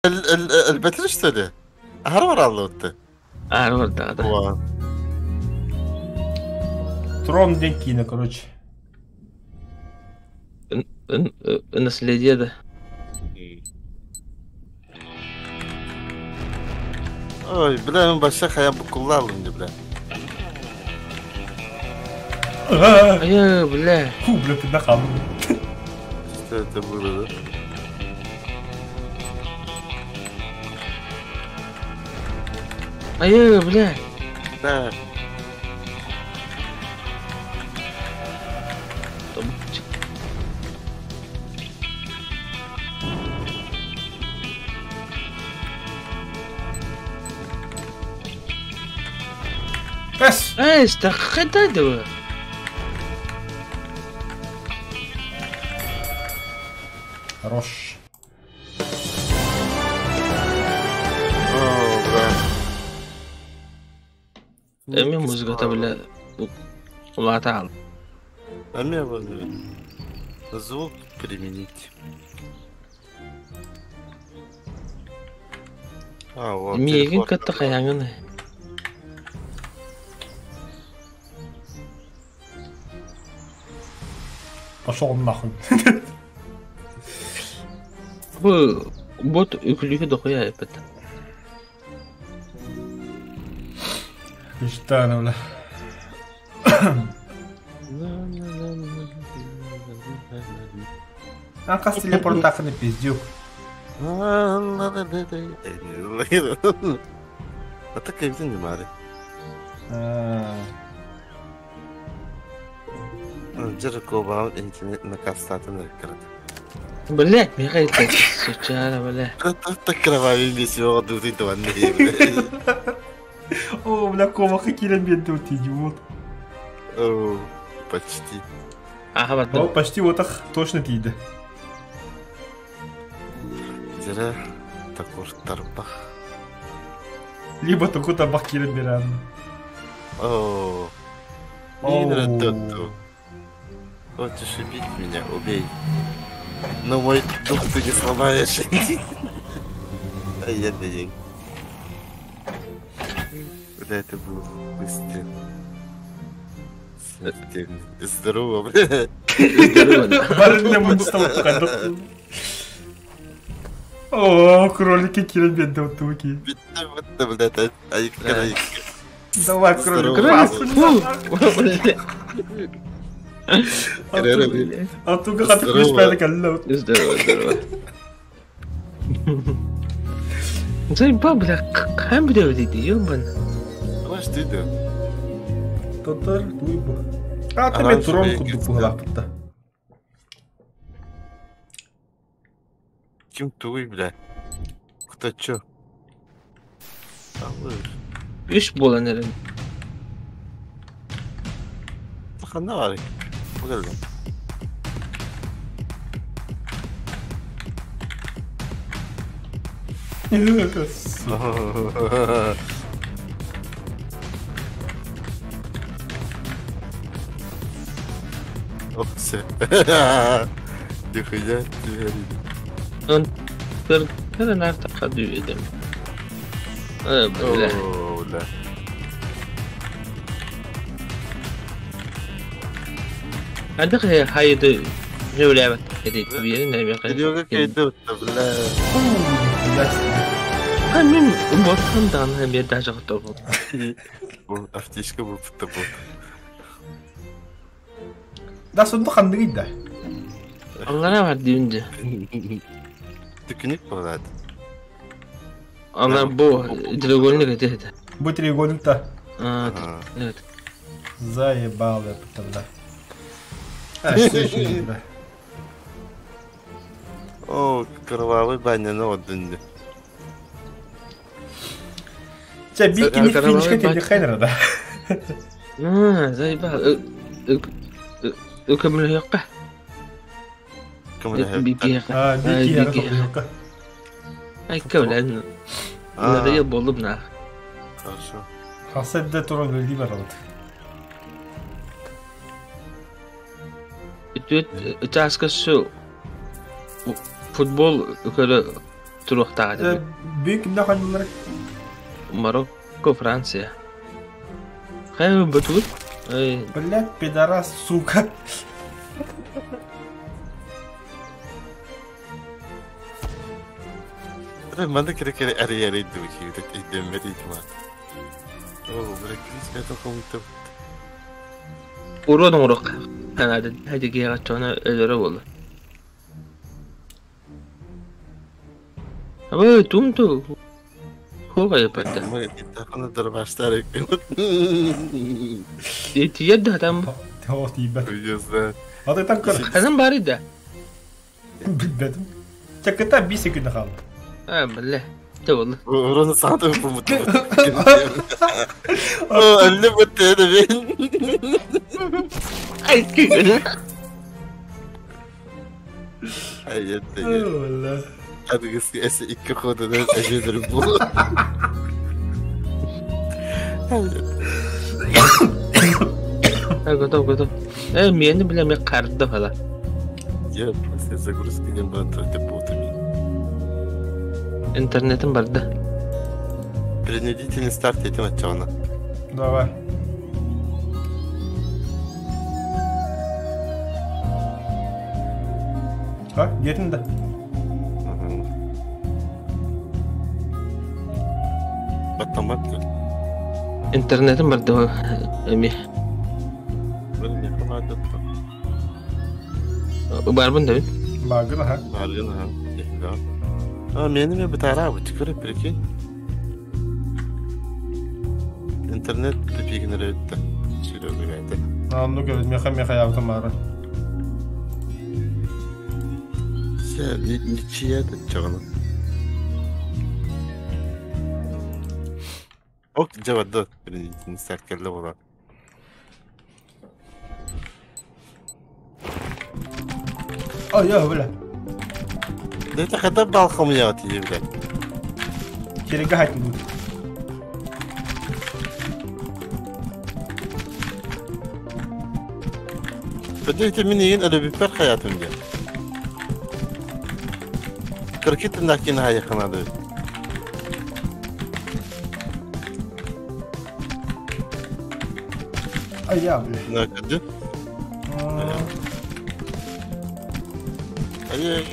Өлбөтүр что ли? Аһара бараллыбытты. Аһара бардаҕа да. Трон диэн киинэ, короче. Наследие да. Ой, бля, мен баша хая букуллалым ди, бля. Айы, бля. Фу, бля, ты нахал. Что это было, да? Айы, бля. Да. Эс! Эс, таххата дуо? Хорош. О, бля. Эмиэ музыката бля улаата Эмиэ звук применить. А, вот. Миигин кытта хайаҥын. Пошел нахуй. Бу бот үкүлүкү дохуя эппит. Мечтаю, бля. А хас телепортаханы пиздюк. А так эбитин димари. Дьэр кобаҕын интернет накастаатын эркэрт. Блять, Михаил, сучара, бля. Так кровавый месиво дутый туанны. О, бля, комаха кирен бедный, ты идиот. О, почти. Ага, О, почти вот так точно тиийдэ. Зря такур тарбах. Либо туку табах кирен беран. О, Хочешь убить меня, убей. Но мой дух ты не сломаешь. А я не. Бля, это был выстрел. Смертельный. Здорово, бля. Здорово, да. Барынна мунстал О, кролики кирен бедный туки. Бля, блядь, Давай, кролик. Кролик, фу! А туга хатык күспәдек әллә. Здорово, здорово. Заебал, бля, кам бля вот эти, ёбан. Что ты да? Татар туйбу. А ты мен трон кудук буһалааппытта. Ким туй, бля? Кто чё? Үс буолан эрэн. Ханна баарый? Бу кэллим. Ох, все. Нихуя тебе. Ын тыр Бля. О, бля. عندك هاي جولة هذه كبيرة Серега кайда бля. Мин уботхан даҕаны биир даже готов. Бу автичка бу бу. Да сонду ханныгый да. Аллара бар диюнде. Түкүнүк болот. Ана бу треугольник это. Бу треугольник-то. А, нет. Заебал я бля. А, что еще, бля? О, кровавый баня на отдынды. Че, бики не финишка тебе хайнера, да? А, заебал. Көмөлөйөккө. Бики. А, бики. Ай, көлөн. Надо болуп на. Хорошо. Хасадда туран өлди баралыт. Үтүөт чааска су футбол көрө Туруохтаах этим. Бүгүн кимнээх оонньуулларый? Марокко, Франция. Хайа бутугут? Блядь, пидорас, сука. Манна кире-кире эрийэрий дуу өйдөммөт ыйтыма. Оо, быраккис это хомуйта Уруон оҥоруох наада киһиэхэ чоно өлөрө буолла. Абы тум ту хуга Мы дорбаштар Тиийэр да там. Оо, тиийбэт. Уйдёзда. А ты там көр. Ханан баар да? Билбэтим. Чакыта 5 секунда хаалла. А, бля. Те буолла. Урон саата бумут. О, әлле бутты да бен. Ай, Ай, это. Адыгасы эсе икки ходадан әжедір бұл. Готов, готов. Э, мени бля, мен қарды фала. Я после загрузки не буду тратить ботами. Интернетим барды. Принудительный старт этим отчёна. Давай. А, диэтин да? Баттамат. Интернетим барды эми. Мен қалады. Барбын да бин. Багын, аха. Баргын, аха. А, мени ме бытара, вот теперь прикинь. Интернет тупигін өтті. Серега это. А, ну говорит, меха-меха я автомара. Все, ничья это чёрно. Ок, жабады. Принудительный старт келді бола. А, я, бля. Да это когда балхам я от блядь. Терегать будет. بديت مني انا بفر حياتهم جا. تركت لكن هاي خنادق. А, я, бля. ناكد. أي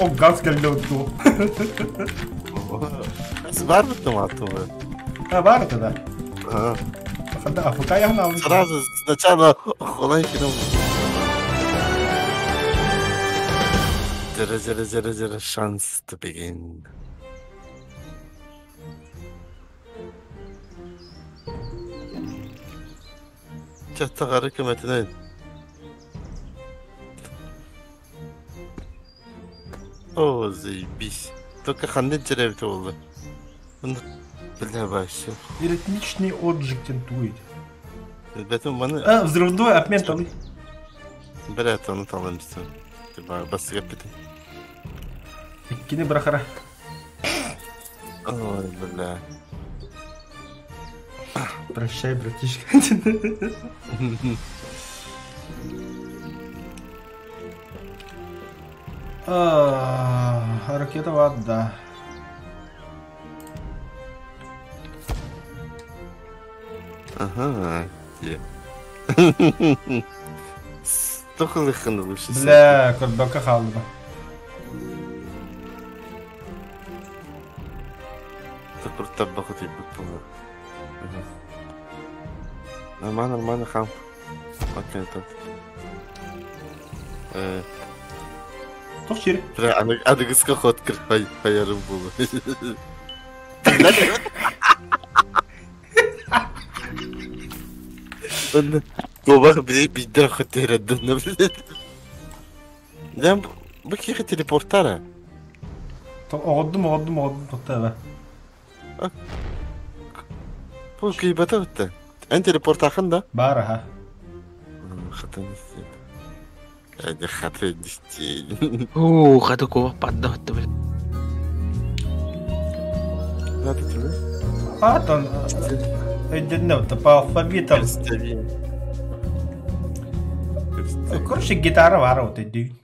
О, газ кэллэ ту. بس بعرف томату. А, бар это, да. Ага. Да, АФК я гнал. Сразу сначала холай кинул. 0 0 0 0 шанс to begin. Чаттаҕары көмөтүнэн О, заебись. Только ханны деревья болды. Бля, вообще. Ритмичный отжиг тентует. Ребята, маны... А, взрывной обмен талы. Бля, оны талымсың. Типа, басыга бітін. Кини брахара. Ой, бля. Прощай, братишка. А, Ракета вода. Ага, где? Столько лыханулся. Бля, көрбөккө хаалла. Таппаху типа. Нормально, нормально, хам. Окей, тут. Туох сири? Бля, аныгыска хот кир хаярым булу. Кобах бидер хотер дын. Дем бу кихи телепортара. Оҕордум, оҕордум, оҕордум, тохтоо. Бу кийбата битте. Эн телепортахын да? Бар аха. Хатын. Хаты детей. Уу, хаты куох падда отто блин. Надо тебе? Аатан өйдөннө по алфавитам. Короче, гитара баар вот өйдүү.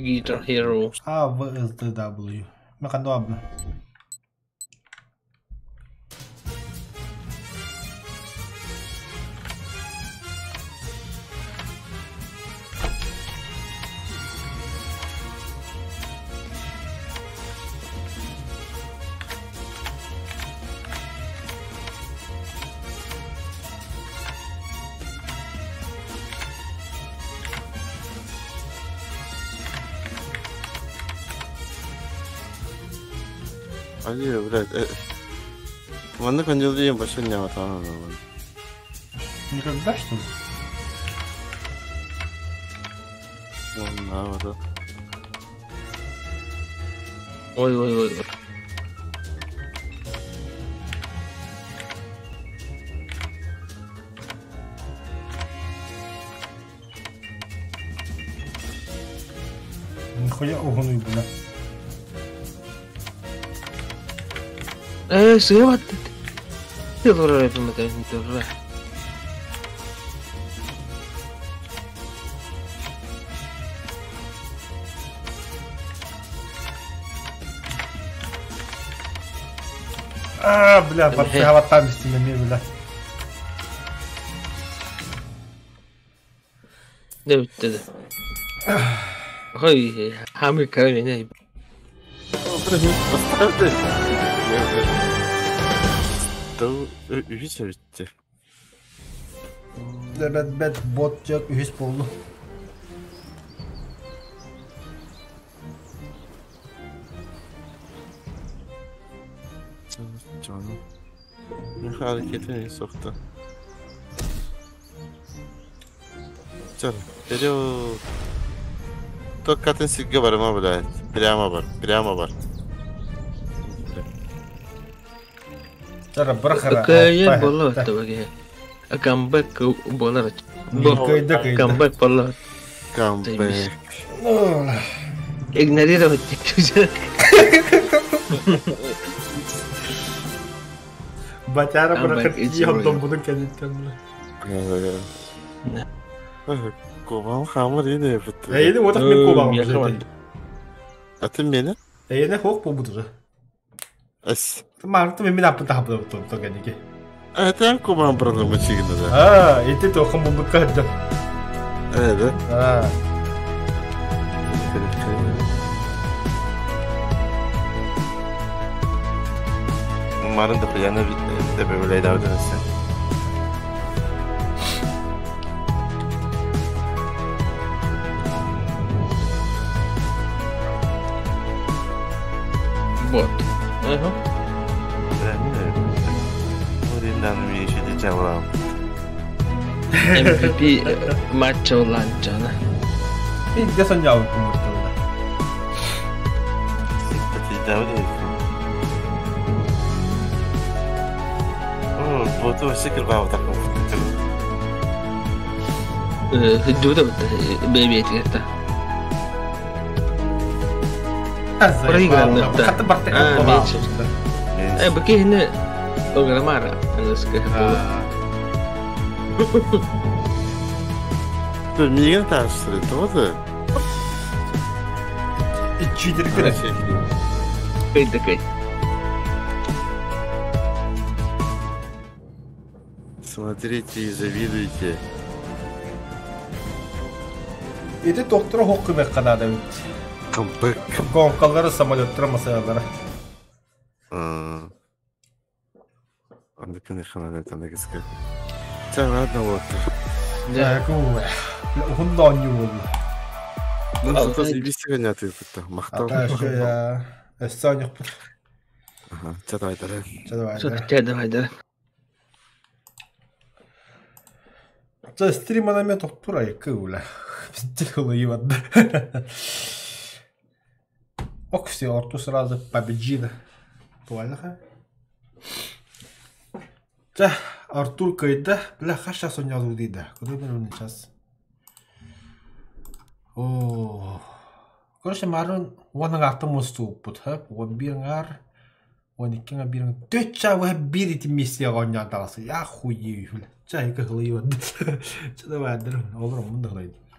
Guitar Hero. А, В, С, Д, W. Механуабна. Али, блядь, маннык ондьыл больше не хватало. Никогда, что ли? Вон, да, вот. Ой, ой, ой. Нихуя угону бля. Сыва. Ты лора это. А, бля, барсыга там ми, бля. Не битте. Хой, хамы карамene. Поставьте. Да, видите? Бэт бэт бот жак үһүс болду. Canım. Ne hareketini soktu. Canım, вперед. Только ты сига бар, ма, блядь. Прямо бар, прямо бар. Тара брахара. Кайын болор табаге. Камбэк болор. Кайда кайда. Камбэк болор. Камбэк. Игнорировать. Батяра Камбэк брахар is и real. буду кенеттен. Ковам хамыр ине бит. Эйни вот мен кобам. А ты меня? Эйни хок бу буду. Ас. Марты мен апы тахабы то кенеге. А это кобам программа чигина да. А, эти то хам бу кадда. Да. А. Марын да прияна добавляй давдынысы. Бот. Ага. MVP матча ланчана. Де соньял кумурталда. Боту шикр бау таком. Дуда бэби это. Проигран, да. Хаты барты. А, меньше. Баки хне программара. Мигин ташты, тоже? Читер кыры. Кай такой. Смотрите и завидуйте. Эти доктора хоккы канада ведь. Камбэк. Гонкалары, самолеттары, масалары. Анда конечно, это на Да ладно, вот. Да, куэ. Хунда не был. Ну, зато заебись гоняты тут, махтал. А я Саня. Ага, давай, давай. Давай. Давай, давай. За стрим анаме тоқтура екі ула. Бізде иван. Ок, все, орту сразу победила. Туальнаха. За, Артур кайда, бля, хаша сонялу дейді. Куда мен сейчас? Оо. Короче, марын уон аҥаартан мустубуппут, хөп, 11 аҥаар, 12 аҥаар, биир аҥаар, төрт чаа биир ити миссияҕа оонньоон таҕыста. Я хуею, бля. Чай кыһылыйбат. Чэ давай, олороммун да кылайдым.